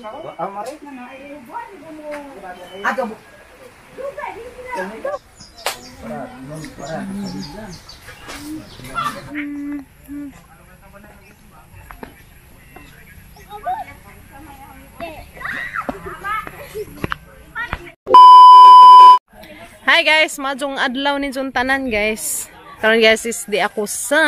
Hi guys, majong adlaw ni tanan guys. Karon guys is di ako sa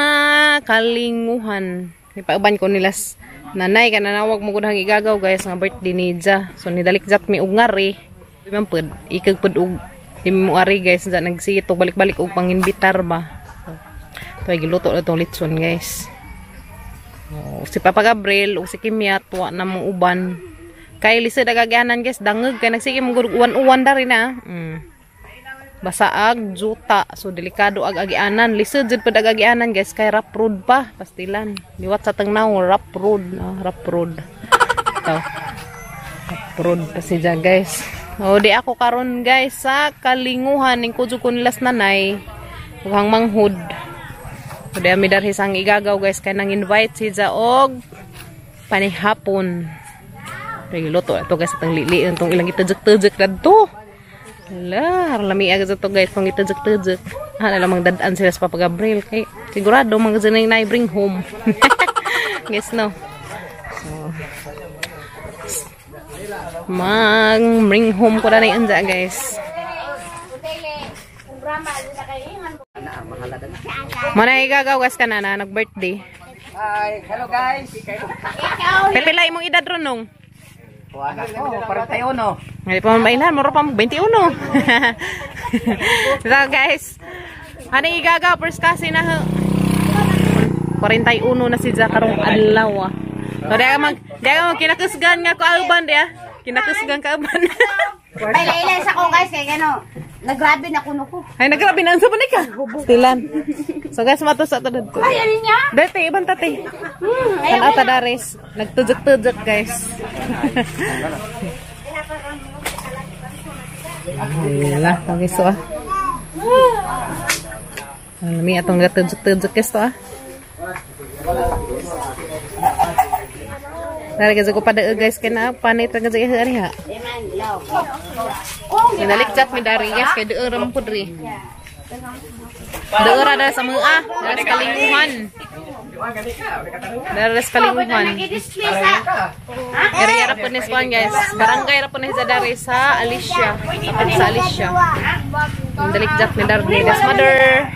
Kalinguhan. Ipauban ko nilas nanay kananawag mo gud hang igagaw guys nga birthday ni Ja. So nidalik jat mi og ngari. Man pud ikag pud og di mo ari guys ja nagsigito balik-balik og panginbitar ba. So, to giluto na tong litson guys. Oh, si Papa Gabriel ug si Kimyat wa na mo uban. Kay lisod agagyanan guys, dangeg kay nagsige mo gud uwan-uwan dari na. Basaag juta, so delikado ag agianan, lisod jud pud ag agianan guys kay rough road pa pastilan liwat sa tangnaw rough road no? Rough road to, rough road pa siya guys. O di ako karon guys sa Kalinguhan ning kudyo ko nilas nanay ug hang manghud. O di ami darhi sang igagaw guys kay nang invite siya og panihapon. Luto ato guys atang lili tong ilang itujek-tujek dadto. Ala, lami agad ito guys, pang itujek-tujek. Ah, alam mang dadaan sila sa Papa Gabriel. Kay sigurado, mga ganyan na bring home. Guys, no? So, mag bring home ko na na yun dyan, guys. Mana igagaw, guys, ka na, nag-birthday. Hi, hello guys. Pipila imong edad ron nung? Oh, 41. Hindi pa man mainan, mura pa 21. So guys, ano igagaw first kasi na 41 na si Ja karong adlaw. So di mag kinakusgan nga ko alban dia. Kinakusgan ka alban. Ay lailay sa ko guys kay gano. Nagrabe na kuno ko. Ay nagrabe na unsa man ka? Stilan. So guys, mato sa tadad ko. Ay ano niya? Dati ibang tate. Ayaw ta dares. Nagtujok-tujok guys. Wala, tawag iso ah. Lami atong gatujok-tujok guys to ah. Dari kasi ko pada guys kena panit ra kasi hari ha. Kinalik chat mi dari guys kay deur ra pud ri. Deur ada sa mga ah, dari Kalinguhan. Dari Kalinguhan. Area ra pud ni kuan guys. Barangay ra pud ni sa dari sa Alicia. Sa Alicia. Dalik chat mi dari guys mother.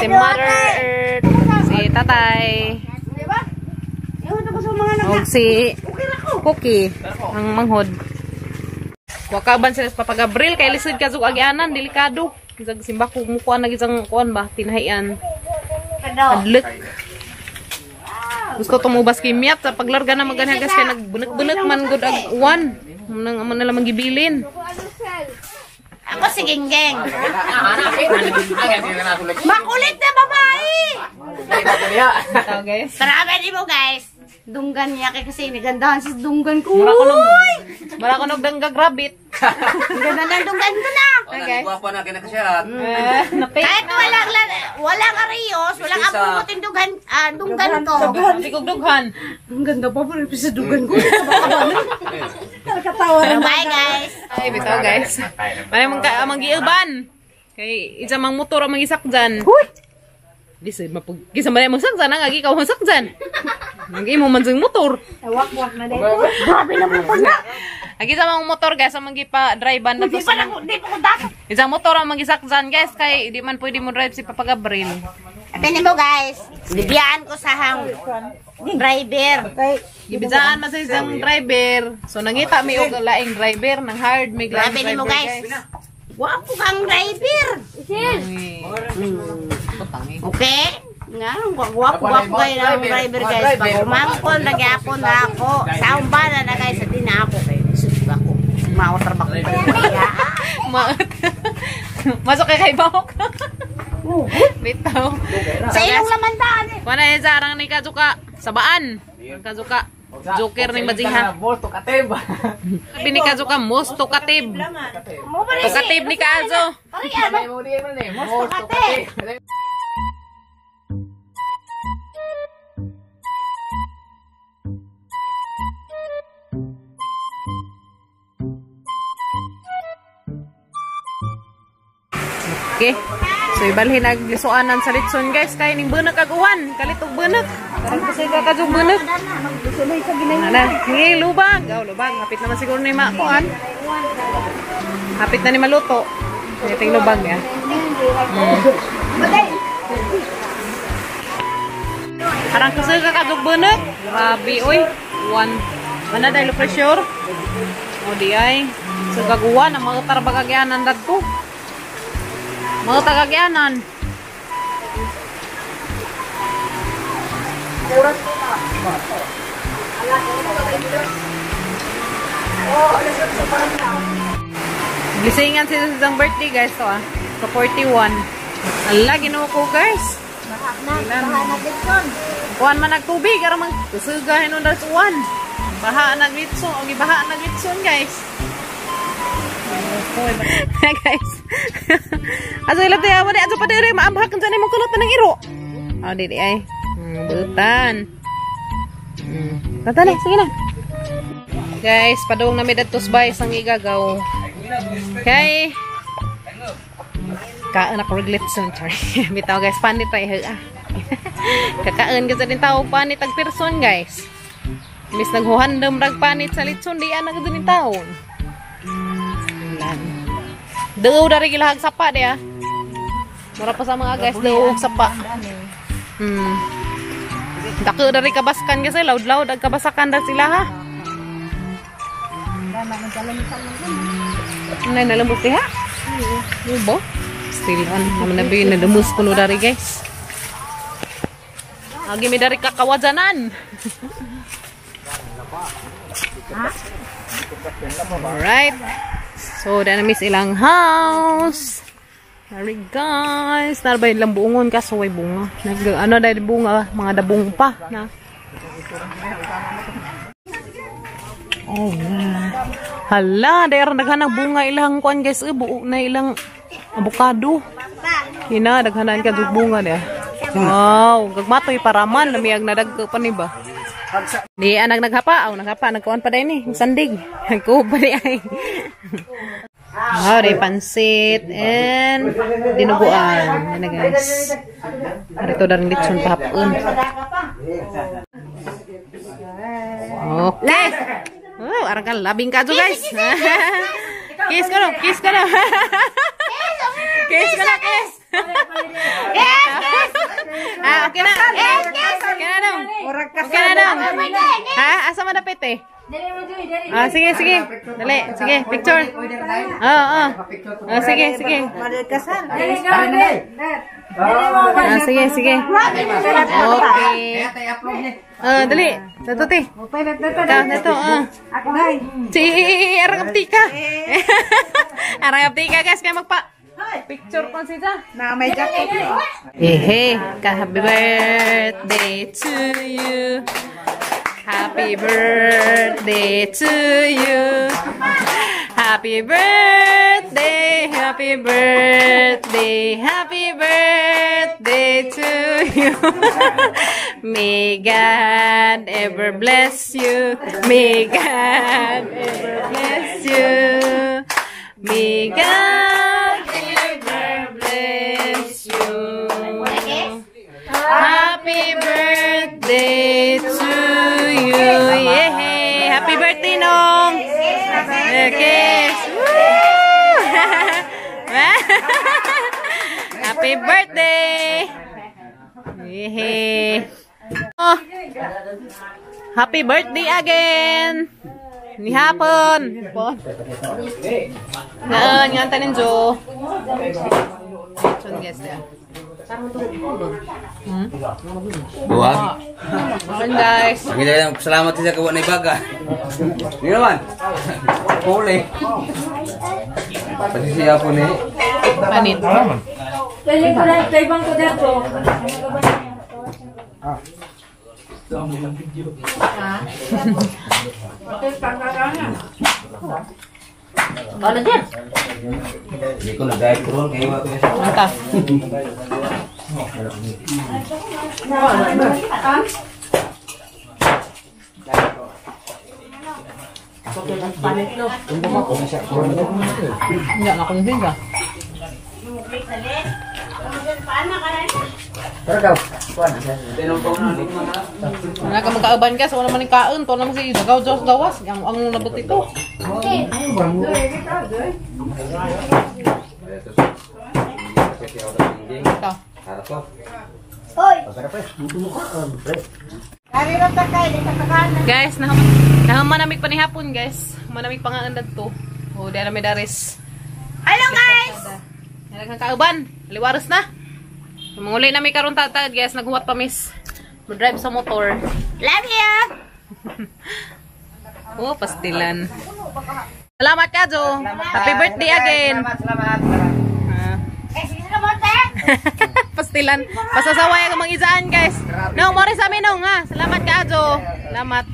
Si Mother Earth, si tatay. Og si Cookie ang manghod. Wakaban sila sa Papa Gabriel kay lisod ka zug agianan, delikado. Isang simba ko mukuan na isang kuan ba tinahian. Adlek. Gusto tumubas kay Miat sa paglarga na maganhagas kay nagbunek-bunek man gud ag uwan. Nang amo nila manggibilin. Ako si Genggeng. Makulit na babae. Ito guys. Tara mo guys. Dunggan niya kay kasi nigandahan si dunggan ko. Mura ko nog danggag rabbit. Ang ganda ng dunggan ko na. Okay. Guwapo na kina siya. Kahit walang arios, walang abungot yung dunggan, dunggan ko. Sikog dughan. Ang ganda pa pero sa dunggan ko. Bye guys. Ay bitaw guys. Mane mong ka manggiuban. Kay isa mang motor ang mangisakjan. Huy. Di sa mapug kisa man mong sakjan ang agi ka mong sakjan. Nag imo man sang motor. Wak-wak na dito. Grabe na mo na. Agi sa mga motor guys ang manggipa drive na to. Di pa na di pa ko dapat. Isang motor ang mangisakjan guys kay di man pwede mo drive si Papa Gabriel. Atene mo guys. Bibiyaan ko sa hang driver. Gibidaan man sa isang driver. So nangita mi og laing driver nang hired mi laing Grabe nimo driver guys. Wapo kang driver. Okay? Nga, gwapo kayo ng driver guys. Pag umangkon, nagyapon na ako. Sa umbana na guys, di na ako. Sus ako. Maot ra ba ko? Maot. Masok kay bahok. Bitaw. Sa ilong laman daan eh. Wala eh, sarang ni Kazuka. Sabaan. Kazuka. Joker ni Majiha. Mosto katib. Sabi ni Kazuka, mosto katib. Katib ni Kazo. Mosto katib. Okay. So ibalhin naglisuanan sa litson guys kay ning bunak ag uwan, kalitog bunak. Karon kasi kakadjog bunak. Ana, sige lubag. Oh, lubag hapit naman siguro ni makuan. Hapit na ni maluto. Iting lubag ya. Arang kasi kakadjog bunak. Grabe oy. One. Mana dahil pressure. O di ay. So gaguan ang mga tarbagagyanan dagko. Mga tagagyanan. Blisingan sila sa isang birthday guys to ah. Sa 41. Ala, Ginoo ko guys. Kuan man nagtubig aron man kusugahin nun sa uwan. Baha naglitson, o gibaha naglitson guys. Guys. Aso ilap tayo mo di aso pa diri maabhak unsa nimo kulot pa ng iro. Oh, dili ay. Butan. Tata na, sige na. Guys, padung na mi dadto sa bay sang igagaw. Kay kaon ako og litson, sorry. Bitaw guys, panit ay ah. Kakaon kasi din tao panit ag person guys. Miss naghuhandom rag panit sa litson di ana gud din taon. Duo dari gilahag sapa dia. Mura pa sa mga guys, duo og sapa. Dako dari kabaskan kasi loud-loud ag kabasakan dar sila ha. Nay nalambot diha. Ubo. Still on naman na bi nalamos kuno dari guys. Agi mi dari kakawajanan. Alright. So, dana miss ilang house. Sorry guys. Narbay lang buongon kaso way bunga. Nag ano dahil bunga, mga dabong pa na. Oh, hala, dahil daghan bunga ilang kuan guys, buo na ilang avocado. Hina daghanan ka dug bunga dia. Wow, gagmatoy paraman lamiag nadagko pa ni ba. Di anak naghapa, aw naghapa nagkuan pa day ni, sandig. Nagkuha pa di ay. Oh, di pansit and dinuguan. Yan na guys. Arito daring litson pahapon. Okay. Oh, arang ka labing kadyo guys. Kiss ko no, kiss ko no. Kiss ko na, kiss. Kiss. Ah, okay na. Okay na dong. Okay na dong. Ha, asa man dapit eh? Ah, sige, sige. Dali, sige, picture. Oo, oo. Ah, sige, sige. Ah, sige, sige. Okay. Ah, dali. Dato, te. Ka, dato, ah. Si, arang aptika. Arang aptika, guys. Kaya magpa picture kon siya. Na may jacket. Ehe, ka happy birthday to you. Happy birthday to you. Happy birthday, happy birthday, happy birthday to you. May God ever bless you. May God ever bless you. May God ever bless you. Happy birthday to you. Yay! Happy birthday, Nong! Okay. Woo! Happy birthday! Yay! Oh. Happy birthday again! Ni hapon! Naan, nga tanin Jo. Chon guys ya. Buwag. Ayan guys. Salamat sa kawan na ibaga. Hindi naman. Huli. Pasisiya po ni. Panit. Hindi ko nag-dive ko ron. Kaya wala ko siya. Anta. Hindi na akong higa. Wala ka magkauban guys, wala man ni kaon, to naman si Dagaw Diyos gawas, ang nabot ito. Ito. Guys, nahamanamig pa ni hapon guys. Manamig pa nga ang to. O, di na may daris. Hello guys! Nalagang kauban. Liwaros na. Manguli na may karon tatad guys, naghuwat pa miss. Mo-drive sa motor. Love you! Oh, pastilan. Salamat ka, Jo. Happy birthday again. Salamat, salamat. Ah. Eh, sige na mo, te! Pastilan. Pasasaway ang mga isaan, guys. Nong, more sa amin, nong, ha. Salamat ka, Jo. Salamat.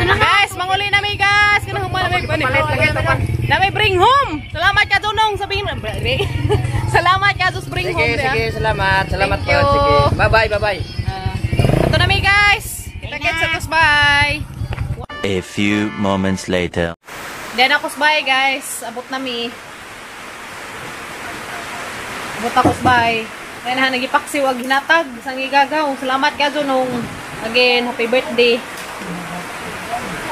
Guys, manguli na mi, guys. Kanang human na mi. Na may bring home. Salamat ka, Jo, nong. Sabihin mo. Salamat ka, Jo, bring Sige, home. sige, salamat. Salamat Thank po. you. Sige. Bye-bye, bye-bye. Ito na mi, guys. Kita-kits sa tusbay. A few moments later. Then ako bye guys. Abot na mi. Abot ako bye. Kaya na nagipaksiw ag hinatag sang igagaw. Salamat ka nung again happy birthday.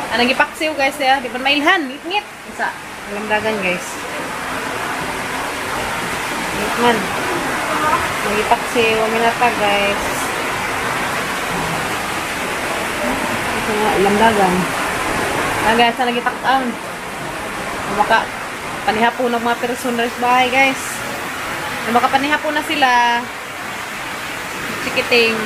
Ah, nagipaksiw guys ya. Di pa mailhan, ngit-ngit. Isa alam dagan guys. Ngit man. Nagipaksiw ang hinatag guys. Ito nga alam dagan. Ah, guys, na nagitaktaan. Maka panihapon ng mga personers bahay guys. Maka panihapon na sila. Chikiting.